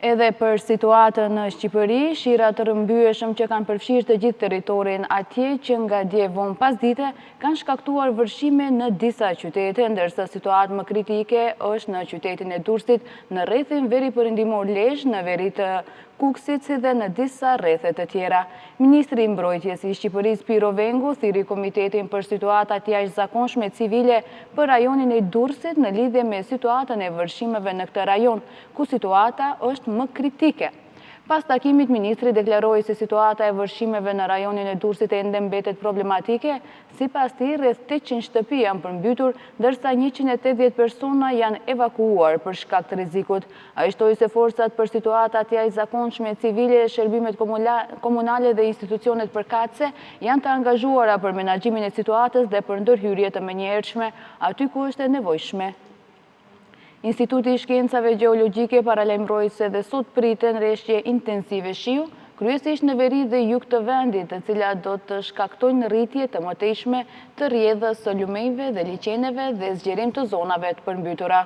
Edhe për situatën në Shqipëri, shira të rrëmbyeshëm që kanë përfshirë të gjithë territorin atje që nga dje vonë pasdite kanë shkaktuar vërshime në disa qytete, ndërsa situatë më kritike është në qytetin e Durrësit, në rrethin veriperëndimor Lezhë, në veri të Kukësit si dhe në disa rrethe të tjera. Ministri i Mbrojtjes i Shqipërisë Pirro Vengu thirri Komitetin për Situata të Jashtëzakonshme Civile për rajonin e Durrësit në lidhje me situatën e vërshimeve në këtë rajon, ku situata është më kritike. Pas takimit, ministri deklaroi se situata e vërshimeve në rajonin e Durrësit ende mbetet problematike, sipas tij, rreth 800 shtëpi janë përmbytur, ndërsa 180 persona janë evakuuar për shkak të rrezikut. Ai shtoi se forcat për situata të jashtëzakonshme civile, shërbimet komunale dhe institucionet përkatëse janë të angazhuara për menaxhimin e situatës dhe për ndërhyrje të menjëhershme aty ku është e nevojshme. Instituti i Shkencave Gjeologjike paralajmëroi se dhe sot priten reshje intensive shiu, kryesisht në veri dhe jug të vendit, të cilat do të shkaktojnë rritje të mëtejshme të rrjedhës së lumenjve dhe liqeneve dhe zgjerim të zonave të përmbytura.